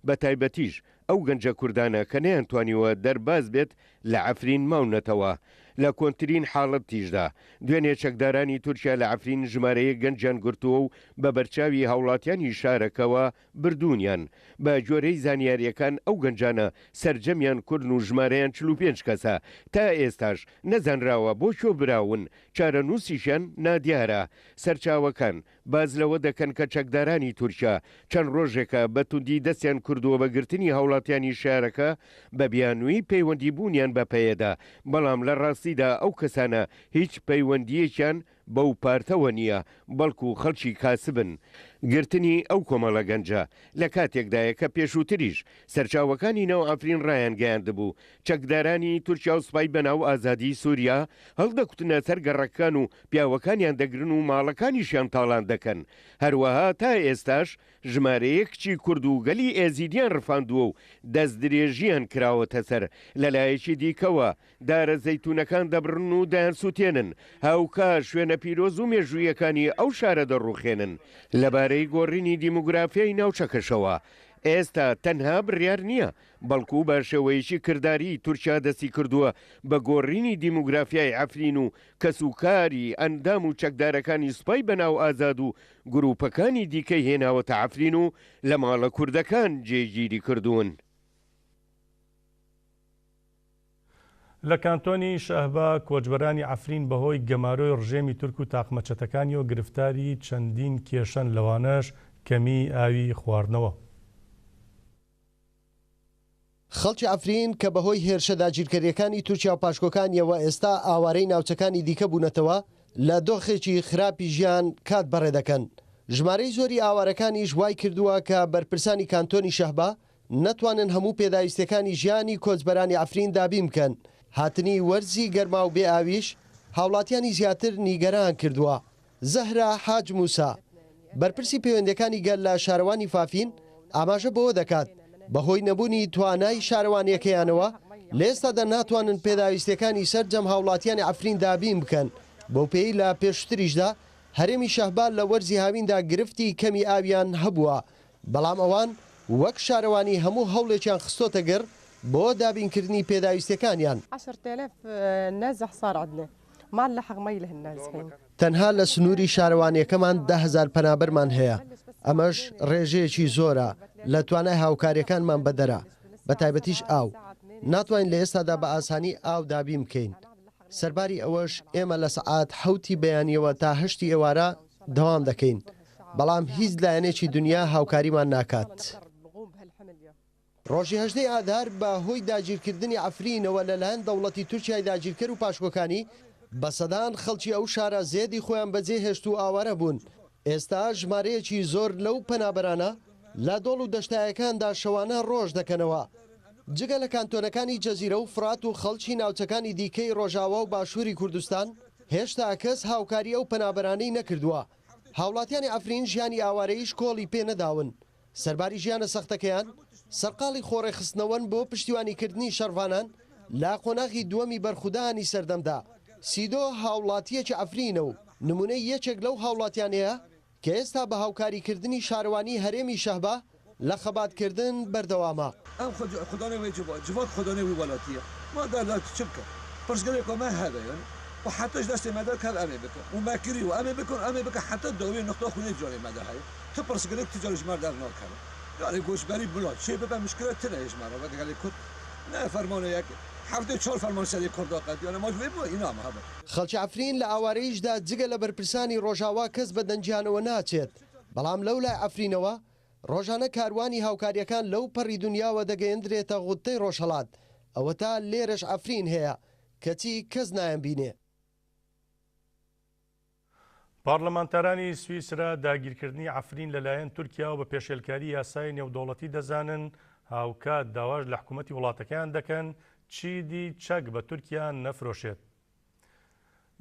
بە تایبەتیش ئەو گەنجە کوردانە کە نەیانتوانیوە دەرباز بێت لە عەفرین ماونەتەوە. لە کۆنترین حاڵەتیشدا دوێنێ چەکدارانی تورکیا لە عەفرین ژمارەیەک گەنجیان گرتووە و بە بەرچاوی هاوڵاتیانی شارەکەوە بردوونیان، بە گوێرەی زانیارییەکان ئەو گەنجانە سەرجەمیان کوردن و ژمارەیان 45 کەسە، تا ئێستاش نەزانراوە بۆ کوێ براون، چارەنووسیشیان نادیارە. سەرچاوەکان باس لەوە دەکەن کە چەکدارانی تورکیا چەند ڕۆژێکە بە توندی دەستیان کردووە بە گرتنی هاوڵاتیانی شارەکە بە بیانووی پەیوەندی بوونیان بە پەیەدە، بەڵام لە ڕاستیدا ئەو کەسانە هیچ پەیوەندییەکیان بەو پارتەوە نییە، بەڵکو خەڵکی کاسبن. گرتنی ئەو کۆمەڵە گەنجە لە کاتێکدایە کە پێشووتریش سەرچاوەکانی ناو عەفرین ڕایانگەیاندبوو، چەکدارانی تورکیا و سوپای بەناو ئازادیی سووریا هەڵدەکوتنە سەر گەڕەکەکان و پیاوەکانیان دەگرن و ماڵەکانیشیان تاڵان دەکەن. هەروەها تا ئێستاش ژمارەیەک کچی کورد و گەلی ئێزیدیان ڕفاندووە و دەستدرێژییان کراوەتە سەر. لەلایەکی دیکەوە دارە زەیتوونەکان دەبڕن و دەیانسووتێنن، هاوکات شوێنە پیرۆز و مێژووییەکانی ئەو شارە دەڕووخێنن. لەبارەی گۆڕینی دیموگرافیای ناوچەکەشەوە، ئێستا تەنها بڕیار نییە، بەڵکو بە شێوەیەکی کرداریی تورکیا دەستی کردووە بە گۆڕینی دیموگرافیای عەفرین و کەسوکاری ئەندام و چەکدارەکانی سوپای بەناو ئازاد و گرووپەکانی دیکەی هێناوەتە عەفرین و لە ماڵە کوردەکان جێگیری کردوون. لە کانتۆنی شەهبا کۆچبەرانی عەفرین بەهۆی گەمارۆی ڕژێمی تورک و تاقمە چەتەکانیەوە گرفتاری چەندین کێشەن لەوانەش کەمیی ئاوی خواردنەوە. خەڵکی عەفرین کە بەهۆی هێرشە داگیرکەرییەکانی تورکیا و پاشکۆکانیەوە ئێستا ئاوارەی ناوچەکانی دیکە بوونەتەوە، لە دۆخێکی خراپی ژیان کات بەڕێدەکەن. ژمارەی زۆری ئاوارەکانیش وایکردووە کە بەرپرسانی کانتۆنی شەهبا نەتوانن هەموو پێداویستیەکانی ژیانی کۆچبەرانی عەفرین دابین بکەن، هاتنی وەرزی گەرما و بێ ئاویش هاوڵاتیانی زیاتر نیگەران کردووە. زەهرا حاج موسا، بەرپرسی پەیوەندیەکانی گەل لە شارەوانی فافین ئاماژە بەوە دەکات، بەهۆی نەبوونی توانای شارەوانیەکەیانەوە لە ئێستادا ناتوانن پێداویستیەکانی سەرجەم هاوڵاتیانی عەفرین دابین بکەن، بەوپێیەی لە پێشوتریشدا هەرێمی شەهبا لە وەرزی هاویندا گرفتی کەمی ئاویان هەبووە بەڵام ئەوان وەک شارەوانی هەموو هەوڵێکیان خستۆتە گەڕ بۆ دابینکردنی پێداویستیەکانیان. تەنها لە سنووری شارەوانیەکەمان 10,000 پەنابەرمان هەیە، ئەمەش ڕێژەیەکی زۆرە، لە توانای هاوکاریەکانمان بەدەرە، بەتایبەتیش ئاو، ناتوانین لە ئێستادا بە ئاسانی ئاو دابین بکەین. سەرباری ئەوەش ئێمە لە سەعات حەوتی بەیانیەوە تا هەشتی ئێوارە دەوام دەکەین، بەڵام هیچ لایەنێکی دونیا هاوکاریمان ناکات. ڕۆژی هەژدەی ئادار بە هۆی داگیرکردنی عەفرینەوە لە لایەن دەوڵەتی تورکیای داگیرکەر و پاشکۆکانی، بە سەدان خەڵکی ئەو شارە زێدی خۆیان بەجێ هێشت و ئاوارە بوون. ئێستا ژمارەیەکی زۆر لەو پەنابەرانە لە دۆڵ و دەشتایەکاندا شەوانە ڕۆژ دەکەنەوە. جگە لە کانتۆنەکانی جەزیرە و فڕات و خەڵکی ناوچەکانی دیکەی ڕۆژاوا و باشووری کوردستان، هێشتا کەس هاوکاری ئەو پەنابەرانەی نەکردووە. هاوڵاتیانی عەفرین ژیانی ئاوارەییش کۆڵی پێ نەداون. سەرباری ژیانە سەختەکەیان، سەرقاڵی خۆڕێکخستنەوەن بۆ پشتیوانیکردنی شەڕڤانان لە قۆناغی دووەمی بەرخودانی سەردەمدا. سیدۆ هاوڵاتییەکی عەفرینە و نموونەی یەکێک لەو هاوڵاتیانەیە کە ئێستا بە هاوکاریکردنی شارەوانی هەرێمی شەهبا لە خەباتکردن بەردەوامە. ئەم خودانێ وێ جڤاک، جڤاک خودانێ وی وەلاتیە. ما دەر چ بکە؟ پرسگرێکا مە هەبە یانی و حەتاش دەستێ مە دە کەv ئەمێ بکە و مە کری و ئەمێ بکن ئەمێ بکە حەتا داویێ نوقتا خونێ جانێ مە دە هەیە. ت پرسگرێک ت جارێ ji me dernakeve. یانی گۆچبەری بلا چێ ببە مشکلە تنە ji me re wek gelê Kurd ne fermana yek 74 ferman serê Kurda qediyane ma ji wê bû îna me hebe. خەڵکی عەفرین لە ئاوارەییشدا جگە لە بەرپرسانی ڕۆژاوا کەس بە دەنگیانەوە ناچێت، بەڵام لەولای عەفرینەوە ڕۆژانە کاروانی هاوکارییەکان لەو پەڕی دونیاوە دەگەیەندرێتە غوتەی ڕۆژهەڵات. ئەوەتا لێرەش عەفرین هەیە، کەچی کەس نایانبینێ. پارلەمانتارانی سویسرا داگیرکردنی عەفرین لەلایەن تورکیاوە بە پێشێلکاری یاسای نێودەوڵەتی دەزانن، هاوکات داواش لە حکومەتی وڵاتەکەیان دەکەن چیدی چەک بە تورکیا نەفرۆشێت.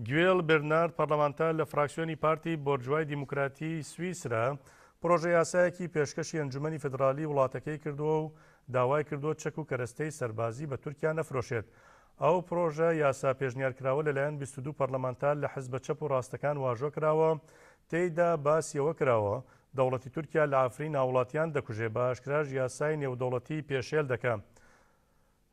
گوێل برنارد پەرلەمانتار لە فراکسیۆنی پارتی بۆرجوای دیموکراتی سویسرا پرۆژە یاسایەکی پێشکەشی ئەنجومەنی فیدرالی وڵاتەکەی کردووە و داوای کردووە چەک و کەرەستەی سەربازی بە تورکیا نەفرۆشێت. ئەو پرۆژە یاسا پێشنیارکراوە لەلایەن 22 پەرلەمانتار لە حزبە چەپ و ڕاستەکان واژۆ کراوە، تێیدا باسی ئەوە کراوە، دەوڵەتی تورکیا لە عەفرین هاووڵاتیان دەکوژێ، بە ئاشکراش یاسای نێودەوڵەتی پێشێل دەکا.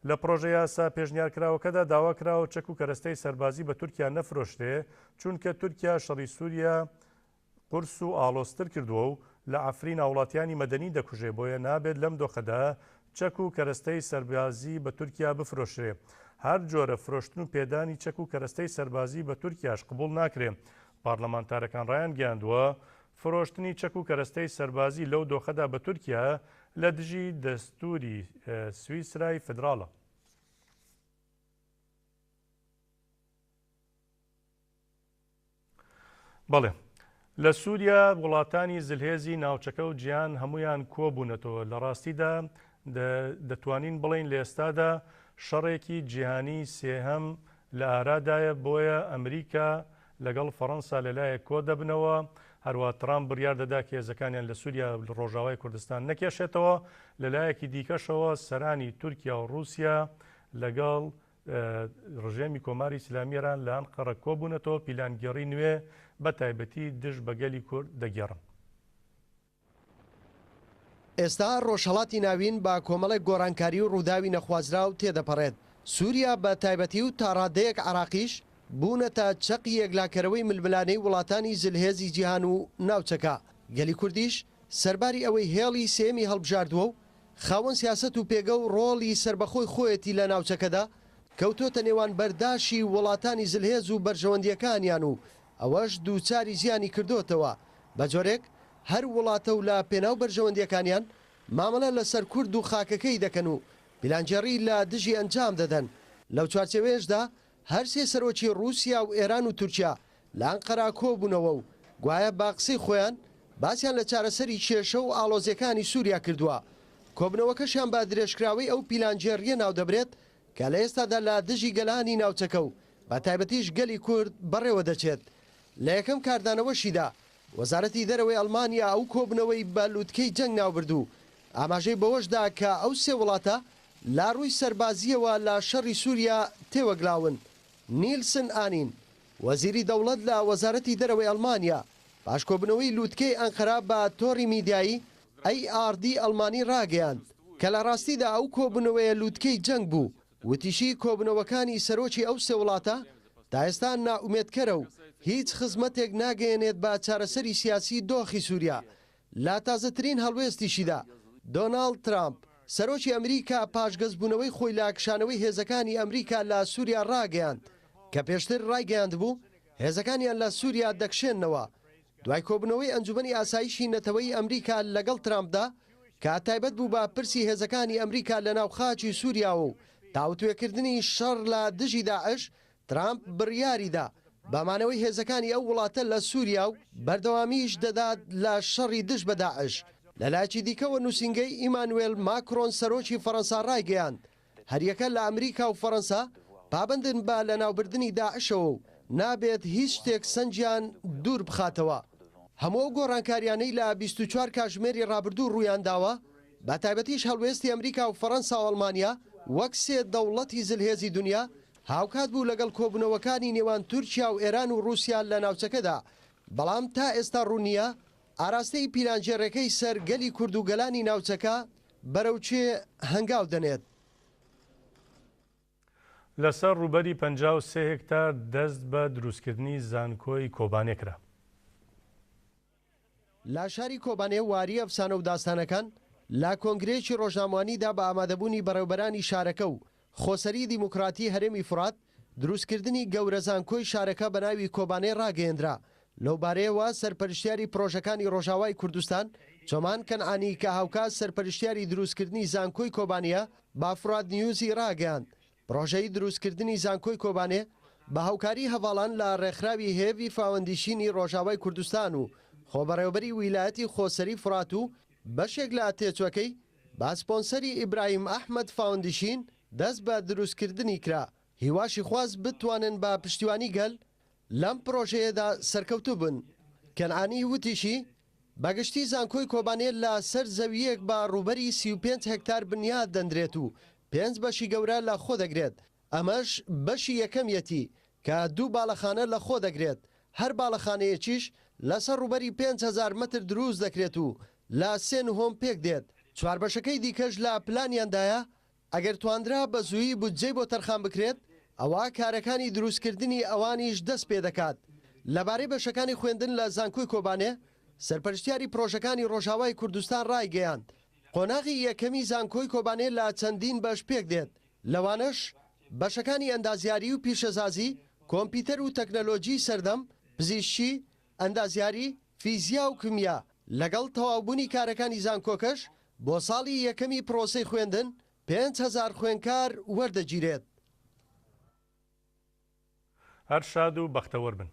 لە پڕۆژەیاسا پێشنیارکراوەکەدا داوا کراوە چەک و کەرەستەی سەربازی بە تورکیا نەفرۆشرێ، چونکە تورکیا شەڕی سووریا قورس و ئاڵۆزتر کردووە و لە عەفرین هاوڵاتیانی مەدەنی دەکوژێ، بۆیە نابێت لەم دۆخەدا چەک و کەرەستەی سەربازی بە تورکیا بفرۆشرێ. هەر جۆرە فرۆشتن و پێدانی چەک و کەرەستەی سەربازی بە تورکیاش قبوڵ ناکرێ. پارلەمانتارەکان ڕایانگەیاندووە، فرۆشتنی چەک و کەرەستەی سەربازی لەو دۆخەدا بە تورکیا لە دژی دەستووری سویسرای فیدراڵە. بەڵێ لە سووریا وڵاتانی زلهێزی ناوچەکە و جیهان هەمویان کۆبوونەتەوە لە ڕاستیدا دەتوانین بڵین لە ئێستادا شەڕێکی جیهانی سێهەم لە ئارادایە بۆیە ئەمریکا لەگەڵ فەڕەنسا لەلایەک کۆدەبنەوە، هەروا ترامپ بڕیار دەدا کە هێزەکانیان لە سوریا و ڕۆژاوای کوردستان نەکێشێتەوە، لەلایەکی دیکەشەوە سەرانی تورکیا و ڕووسیا لەگەڵ ڕژێمی کۆماری ئیسلامی ئێران لە ئەنقەرە کۆبوونەتەوە، پیلانگێڕی نوێ بە تایبەتی دژ بە گەلی کورد دەگێڕن. ئێستا ڕۆژهەڵاتی ناوین بە کۆمەڵێک گۆڕانکاری و ڕووداوی نەخوازراو تێدەپەڕێت، سووریا بە تایبەتی و تاڕادەیەک عێراقیش بوونەتە چەقی یەکلاکەرەوەی ململانێی وڵاتانی زلهێزی جیهان و ناوچەکە، گەلی کوردیش سەرباری ئەوەی هێڵی سێیەمی هەڵبژاردووە و خاوەن سیاسەت و پێگە و ڕۆڵی سەربەخۆی خۆیەتی لە ناوچەکەدا، کەوتۆتە نێوان بەرداشی وڵاتانی زلهێز و بەرژەوەندییەکانیان و ئەوەش دووچاری زیانی کردۆتەوە، بەجۆرێک هەر وڵاتە و لە پێناو بەرژەوەندییەکانیان مامەڵە لەسەر کورد و خاکەکەی دەکەن و پیلانگێڕی لە دژی ئەنجام دەدەن، لەو چوارچێوەیەشدا هەرسێ سەرۆکی ڕووسیا و ئێران و تورکیا لە ئەنقەرە کۆبوونەوە و گوایە بە قسەی خۆیان باسیان لە چارەسەری کێشە و ئاڵۆزییەکانی سووریا کردووە، کۆبوونەوەکەشیان بە درێژکراوەی ئەو پیلانگێڕییە ناودەبرێت کە لە ئێستادا لە دژی گەلانی ناوچەکە و بە تایبەتیش گەلی کورد بەڕێوە دەچێت. لە یەکەم کاردانەوەشیدا وەزارەتی دەرەوەی ئەڵمانیا ئەو کۆبوونەوەی بە لوتکەی جەنگ ناوبرد و ئاماژەی بەوەش دا کە ئەو سێ وڵاتە لە ڕووی سەربازییەوە لە شەڕی سووریا تێوەگلاون. نیلسن ئانین، وەزیری دەوڵەت لە وەزارەتی دەرەوەی ئەڵمانیا پاش کۆبوونەوەی لووتکەی ئەنقەرە بە تۆڕی میدیایی ئەی ئاڕ دی ئەڵمانی ڕاگەیاند کە لە ڕاستیدا ئەو کۆبوونەوەیە لووتکەی جەنگ بوو، وتیشی کۆبوونەوەکانی سەرۆکی ئەو سێ وڵاتە تا ئێستا نائومێدکەرە و هیچ خزمەتێک ناگەیەنێت بە چارەسەری سیاسی دۆخی سووریا. لە تازەترین هەڵوێستیشیدا دۆناڵد ترامپ سەرۆکی ئەمریکا پاشگەزبوونەوەی خۆی لە کشانەوەی هێزەکانی ئەمریکا لە سووریا ڕاگەیاند کە پێشتر ڕایگەیاندبوو هێزەکانیان لە سووریا دەکشێننەوە دوای کۆبوونەوەی ئەنجومەنی ئاسایشی نەتەوەیی ئەمریکا لەگەڵ ترامپدا کە تایبەت بوو بە پرسی هێزەکانی ئەمریکا لە ناو خاکی سووریاوە و تاوتوێکردنی شەڕ لە دژی داعش، ترامپ بڕیاریدا بە مانەوەی هێزەکانی ئەو وڵاتە لە سووریا و بەردەوامیش دەدات لە شەڕی دژ بە داعش. لەلایەکی دیکەوە نووسینگەی ئیمانوێل ماکرۆن سەرۆکی فەرەنسا ڕایگەیاند، هەریەکە لە ئەمریکا و فەرەنسا پابەندن بە لەناوبردنی داعشەوە و نابێت هیچ شتێک سەنگیان دوور بخاتەوە. هەموو ئەو گۆڕانکاریانەی لە 24 کاژمێری ڕابردوو ڕوویانداوە، بە تایبەتیش هەڵوێستی ئەمریکا و فەرەنسا و ئەڵمانیا وەک سێ دەوڵەتی زلهێزی دونیا، هاوکات بوو لەگەڵ کۆبوونەوەکانی نێوان تورکیا و ئێران و ڕووسیا لە ناوچەکەدا، بەڵام تا ئێستا ڕوون نییە ئاراستەی پیلانگێڕیەکەی سەر گەلی کورد و گەلانی ناوچەکە بەرەو کوێ هەنگاو دەنێت. لەسەر ڕووبەری 53 هێکتار دەست بە دروستکردنی زانکۆی کۆبانێ کرا. لە شاری کۆبانێ واری ئەفسانە و داستانەکان، لە کۆنگرەیەکی ڕۆژنامەوانیدا بە ئامادەبوونی بەڕێوبەرانی شارەکە و خۆسەری دیموکراتی هەرێمی فورات، دروستکردنی گەورە زانکۆی شارەکە بە ناوی کۆبانێ ڕاگەیەندرا. لەو بارەیەوە سەرپەرشتیاری پرۆژەکانی ڕۆژاوای کوردستان چۆمان کەنعانی کە هاوکات سەرپەرشتیاری دروستکردنی زانکۆی کۆبانییە، بە فورات نیوزی ڕاگەیاند، پڕۆژەی دروستکردنی زانکۆی کۆبانێ بە هاوکاری هەڤاڵان لە ڕێکخراوی هێڤی فاوەندیشینی ڕۆژاوای کوردستان و خۆبەڕێوەبەری ویلایەتی خۆسەری فورات و بەشێک لە تێچوەکەی بە سپۆنسەری ئیبراهیم ئەحمەد فاوەندیشین دەست بە دروستکردنی کرا، هیواشی خواست بتوانن بە پشتیوانی گەل لەم پڕۆژەیەدا سەرکەوتوو بن. کەنعانی وتیشی، بە گشتی زانکۆی کۆبانێ لە سەر زەوییەک بە ڕووبەری 35 هێکتار بنیات دەندرێت و پێنج بەشی گەورە لە خۆ دەگرێت، ئەمەش بەشی یەکەمیەتی کە دوو باڵەخانە لە خۆ دەگرێت، هەر باڵەخانەیەکیش لەسەر ڕووبەری 5000 مەتر دروست دەکرێت و لە سێ نهۆم پێک دێت، چوار بەشەکەی دیکەش لە پلانیاندایە ئەگەر تواندرا بە زوویی بودجەی بۆ تەرخان بکرێت، ئەوا کارەکانی دروستکردنی ئەوانیش دەست پێدەکات. لەبارەی بەشەکانی خوێندن لە زانکۆی کۆبانێ، سەرپەرشتیاری پڕۆژەکانی ڕۆژاوای کوردستان ڕایگەیاند، قۆناغی یەکەمی زانکۆی کۆبانێ لە چەندین بەش پێکدێت، لەوانەش بەشەکانی ئەندازیاری و پیشەسازی، کۆمپیوتەر و تەکنەلۆجیی سەردەم، پزیشکی، ئەندازیاری، فیزیا و کیمیا، لەگەڵ تەواوبوونی کارەکانی زانکۆکەش بۆ ساڵی یەکەمی پرۆسەی خوێندن 5000 خوێندکار وەردەگیرێت. هەر شاد و بەختەوەر بن.